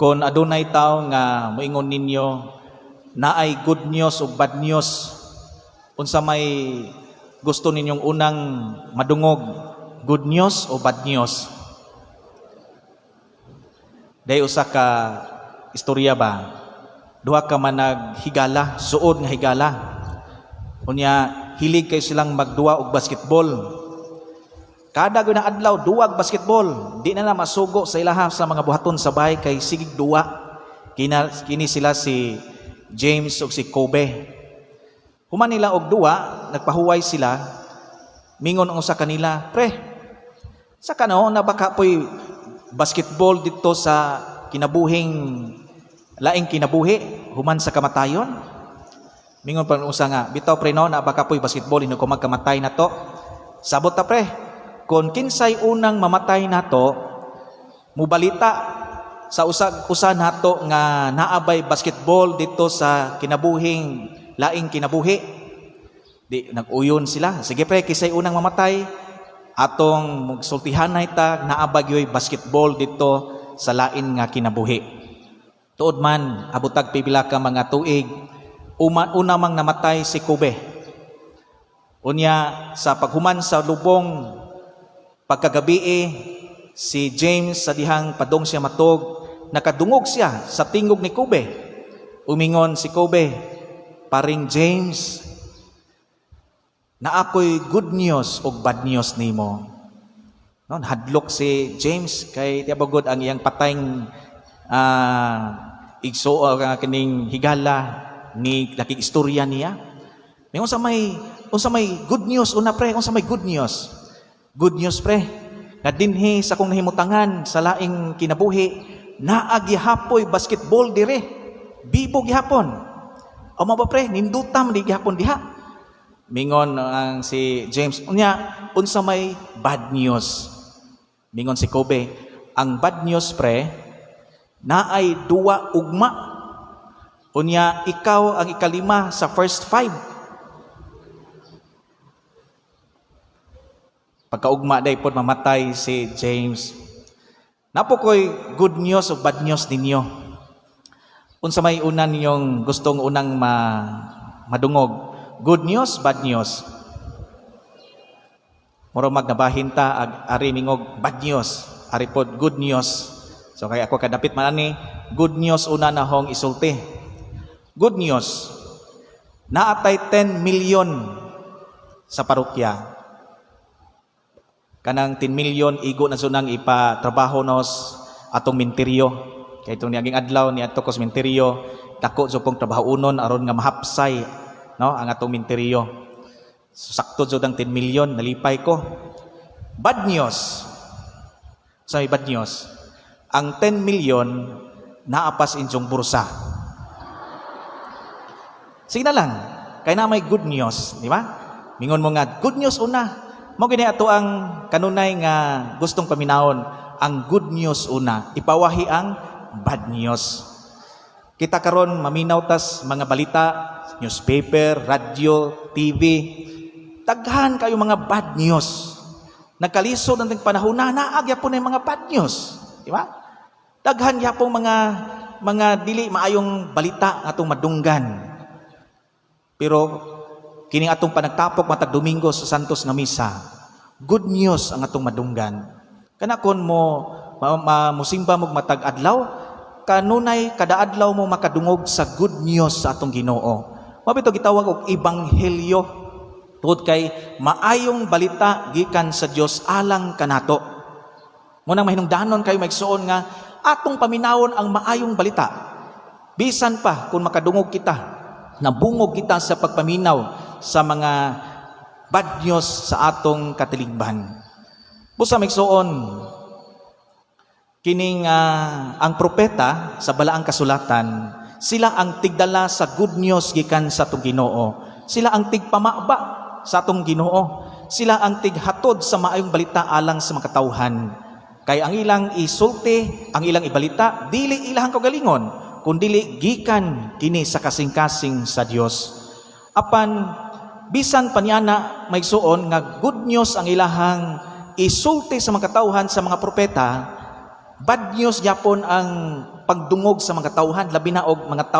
Kung adunay tawo nga moingon ninyo naay good news o bad news, unsa may gusto ninyong unang madungog, good news o bad news? Day usa ka istorya ba? Duha ka man naghigala, suod nga higala. Unya hilig kay silang magduwa og basketball. Kada gyud na adlaw duwag basketball, di na na masugo sa ilaha sa mga buhaton sa bahay kay sigig duwa. Kini sila si James ug si Kobe. Human nila og duwa, nagpahuway sila. Mingon ang usa kanila, "Pre, sa kano na baka po'y basketball dito sa kinabuhing laing kinabuhi human sa kamatayon?" Mingon pa ang usa nga, "Bitaw pre, no, na baka po'y basketball ino ko magkamatay na to." "Sabot ta pre, kung kinsay unang mamatay nato, mubalita sa usa usa nato nga naabay basketball dito sa kinabuhing laing kinabuhi." Di nag-uyon sila. "Sige pre, kinsay unang mamatay, atong magsultihanay ta naa ba gyoy basketball dito sa lain nga kinabuhi." Tuod man, abutag pipila ka mga tuig, una mang namatay si Kobe. Unya sa paghuman sa lubong pagkagabi, si James, sa dihang padong siya matog, nakadungog siya sa tingog ni Kobe. Umingon si Kobe, "Paring James, naa ko'y good news ug bad news nimo." No, hadlok si James kay tiya gud ang iyang patayng igso kining higala ni nakig-istorya niya. May unsa may good news una, pre? Unsa may good news? "Good news pre, nga dinhi sa akong nahimutangan sa laing kinabuhi, naa gihapoy basketball dire. Bibo gihapon." "O mao ba pre, ninduta man di gihapon diha." Mingon ang si James, "Unya, unsa may bad news?" Mingon si Kobe, "Ang bad news pre, naay duwa ugma. Unya, ikaw ang ikalima sa first five." Pagkaugma day pod mamatay si James. Naa po ko'y good news o bad news ninyo. Unsa may una ninyong gustong unang madungog? Good news, bad news? Mura magnabahin ta ag ari mingog bad news, ari pod good news. So kay ako kadapit man ani, good news una na hong isulti. Good news. Naatay 10 million sa parokya. Kanang 10 million igo na sunang ipatrabaho nos atong minteryo. Kay itong niaging adlaw ni adto ko sa minteryo, dako jud pong trabaho unon aron nga mahapsay, no, ang atong minteryo. So, sakto jud ang 10 million, nalipay ko. Bad news. Sa may bad news, ang 10 million naapas inyong bursa. Sige na lang, kay na may good news, di ba? Mingon mo nga, good news una. Mao gini ato ang kanunay nga gustong paminawon, ang good news una, ipawahi ang bad news. Kita karon maminaw tas mga balita, newspaper, radyo, TV, daghan kayo mga bad news. Nagkalisod ang panahon na naa gyapon na yung mga bad news, di ba? Daghan gyapon mga dili maayong balita atong madunggan. Pero kining atong panagtapok matag Domingo sa Santos nga Misa, good news ang atong madunggan. Kana kon mo musimba mo matag adlaw, kanunay kada adlaw mo makadungog sa good news sa atong Ginoo. Mao bitaw gitawag og ebanghelyo. Tungod kay maayong balita gikan sa Dios alang kanato. Munang mahinungdanon kayo maigsuon nga atong paminawon ang maayong balita. Bisan pa kung makadungog kita, nabungog kita sa pagpaminaw sa mga bad news sa atong katilingban. Busa maigsuon, kining ang propeta sa balaang kasulatan, sila ang tigdala sa good news gikan sa atong Ginoo. Sila ang tigpamaba sa atong Ginoo. Sila ang tighatod sa maayong balita alang sa mga katawhan. Kay ang ilang isulti, ang ilang ibalita, dili ilahang kaugalingon, kundili gikan kini sa kasing-kasing sa Dios. Apan bisan pa niana maigsuon nga good news ang ilahang isulti sa mga katawhan sa mga propeta, bad news gyapon ang pagdungog sa mga tawhan, labi na og mga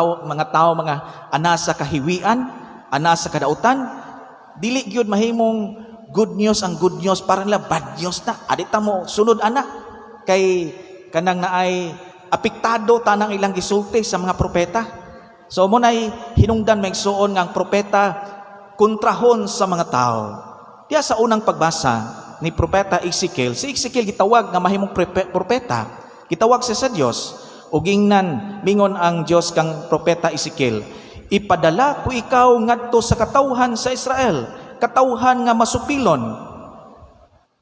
tao mga ana sa kahiwian, ana sa kadautan. Dili gyud mahimong good news ang good news, para nila bad news na. Adi ta mo sunod ana kay kanang naay apektado tanang ilang gisulti sa mga propeta. So mo nay hinungdan, mga igsuon, nga ang propeta kontrahon sa mga tao. Diya sa unang pagbasa ni Propeta Ezekiel, si Ezekiel gitawag nga mahimong propeta. Gitawag siya sa Dios ug ingnan, mingon ang Dios kang Propeta Ezekiel, "Ipadala ko ikaw ngadto sa katawhan sa Israel, katawhan nga masupilon.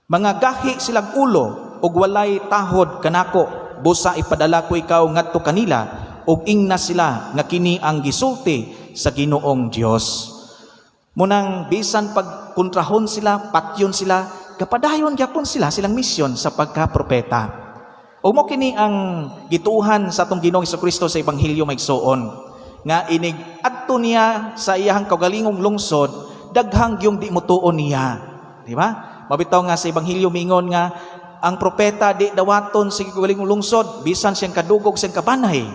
Mga gahi silag ulo ug walay tahod kanako. Busa ipadala ko ikaw ngadto kanila ug ingna sila nga kini ang gisulti sa Ginoong Dios." Munang bisan pag kontrahon sila, patyon sila, kapadayon gyapon sila silang misyon sa pagka-propeta. Ug mo kini ang gituohan sa atong Ginoong Kristo sa Ebanghelyo, mga igsuon, nga inig adto niya sa iyahang kaugalingong lungsod, daghang gyung di motuo niya. Di ba? Mabitaw nga sa Ebanghelyo mingon nga ang propeta di dawaton sa kaugalingong lungsod bisan siyang kadugog, siyang kabanhay.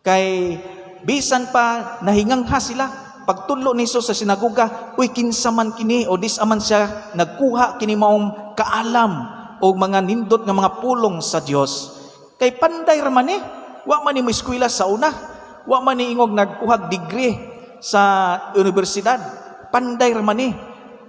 Kay bisan pa nahingangha sila pagtudlo ni Jesus sa sinagoga, "Uy, kinsa man kini o dis aman siya nagkuha kini maong kaalam o mga nindot nga mga pulong sa Dios? Kay panday ra man eh. Wa man ni mo eskwela sa una. Wa man ni ingog nagkuhag degree sa universidad. Panday ra man eh."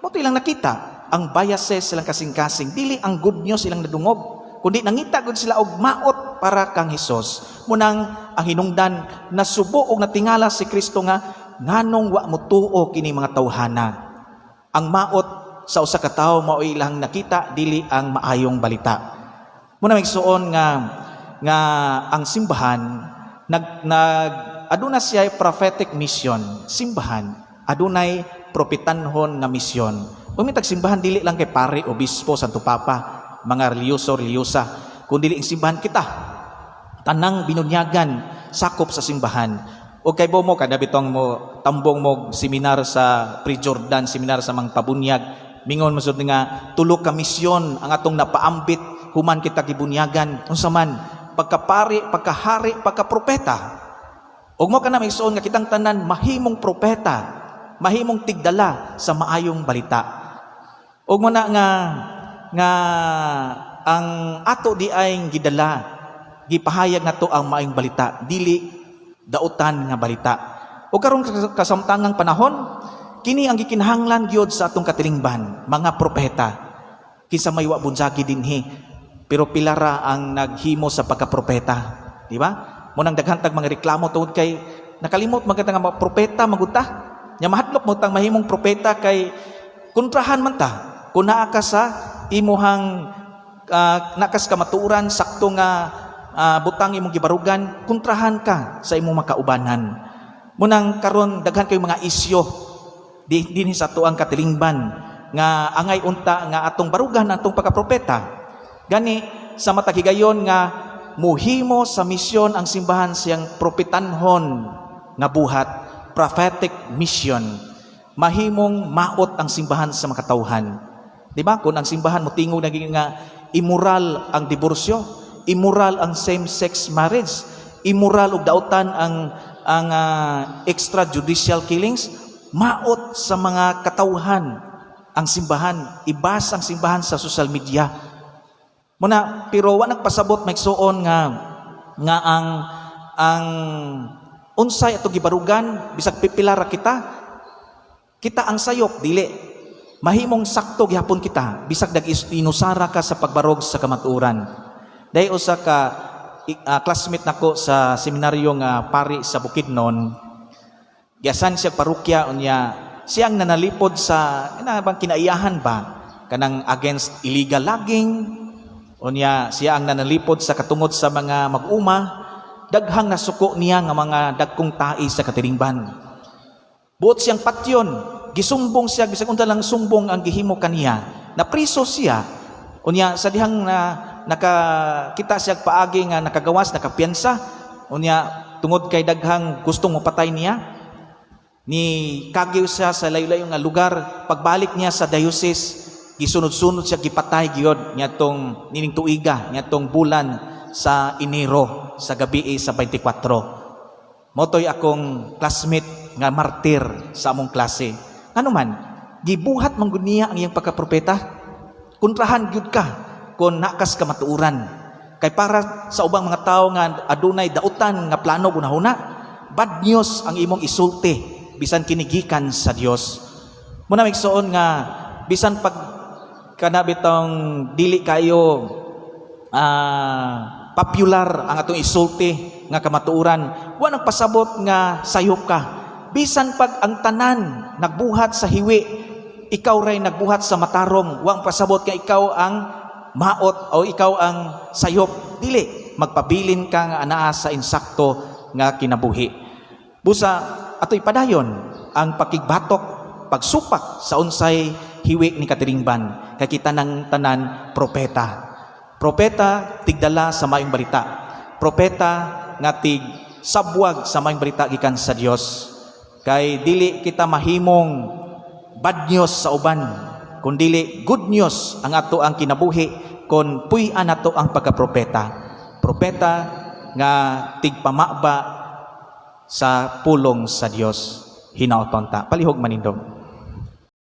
Mo ilang nakita ang biases silang kasing-kasing. Dili ang good news ilang nadungog, kundi nangita gud sila og maot para kang Hesus. Munang ang hinungdan, nasubo og natingala si Kristo nga nganong wa motuo kini mga tawhana. Ang maot sa usa ka tawo mao ilang nakita, dili ang maayong balita. Muna, igsuon, nga nga ang simbahan nag nag aduna siya prophetic mission. Simbahan adunay propetanhon nga misyon. Umitag simbahan dili lang kay pare, obispo, santo papa, mga reliyoso, reliyosa, kundi ang simbahan kita. Tanang binunyagan sakop sa simbahan. O kay mo kada bitong mo tambong mo seminar sa pre-Jordan, seminar sa mga pabunyag, mingon mo sud nga tulo ka misyon ang atong napaambit human kita gibunyagan. Unsa man? Pagkapari, pagkahari, pagkapropeta. Ug mo kana, igsuon, nga kitang tanan mahimong propeta, mahimong tigdala sa maayong balita. Ug mo na nga nga ang ato di ay gidala, gipahayag nato ang maayong balita, dili dautan nga balita. Ug karon kasamtangang panahon, kini ang gikinahanglan gyud sa atong katilingban, mga propeta. Kinsa may wa bunsagi dinhi, pero pila ra ang naghimo sa pagkapropeta, di ba? Mo nang daghan tag mga reklamo tungod kay nakalimot man kita nga mga propeta maguta. Nya mahadlok mo tang mahimong propeta kay kontrahan man ta. Kung naa ka sa imuhang nakas kamatuoran, sakto nga butang imong gibarugan, kontrahan ka sa imong makaubanan. Munang karon daghan kayo mga isyo di dinhi sa atuang katilingban nga angay unta nga atong barugan atong pagkapropeta. Gani sa matag higayon nga muhimo sa misyon ang simbahan siyang propetanhon nga buhat, prophetic mission, mahimong maot ang simbahan sa makatawhan. Di ba? Kung ang simbahan mo tingog naging nga immoral ang diborsyo, immoral ang same-sex marriage, immoral ug dautan ang extrajudicial killings, maot sa mga katawhan ang simbahan, ibas ang simbahan sa social media. Muna, pero wa nagpasabot, mga igsuon, nga nga ang unsay ato gibarugan, bisag pipila ra kita, kita ang sayop, dili mahimong sakto gihapon kita bisag dag inusara ka sa pagbarog sa kamatuoran. Dahil usa ka classmate nako sa seminaryo nga pari sa Bukidnon, giasan siya parokya, unya siyang nanalipod sa na bang kinaiyahan ba kanang against illegal logging. Unya siya ang nanalipod sa katungod sa mga mag-uma. Daghang nasuko niya nga mga dagkong tai sa katilingban. Buot siyang patyon, gisumbong siya, bisag unta lang sumbong ang gihimo kaniya. Napriso siya. Unya sa dihang na nakakita siya paagi nga nakagawas, nakapiyansa. Unya tungod kay daghang gustong mopatay niya, ni kagiw siya sa layo-layo nga lugar. Pagbalik niya sa diocese, gisunod-sunod siya gipatay gyud niadtong nining tuiga, niadtong bulan. sa Enero sa gabi sa 24. Mao toy akong classmate nga martir sa among klase. Ano man, gibuhat man gud niya ang iyang pagkapropeta. Kontrahan gyud ka kung naa kas kamatuoran. Kay para sa ubang mga tao nga adunay dautan nga plano gunahuna, bad news ang imong isulti bisan kini gikan sa Dios. Muna igsoon nga bisan pag kana bitong dili kayo popular ang atong isulti nga kamatuoran, wa nagpasabot nga sayop ka. Bisan pag ang tanan nagbuhat sa hiwi, ikaw ray nagbuhat sa matarong, wa pasabot nga ikaw ang maot o ikaw ang sayop. Dili, magpabilin ka nga anaa sa insakto nga kinabuhi. Busa atoy padayon ang pakigbatok, pagsupak sa unsay hiwi ni katiringban, kay kita ng tanan propeta. Propeta tigdala sa maayong balita. Propeta nga tig sabwag sa maayong balita gikan sa Dios. Kay dili kita mahimong bad news sa uban, kun dili good news ang ato ang kinabuhi kon puy-an nato ang pagkapropeta. Propeta nga tigpamaba sa pulong sa Dios. Hinaot ta. Palihog manindog.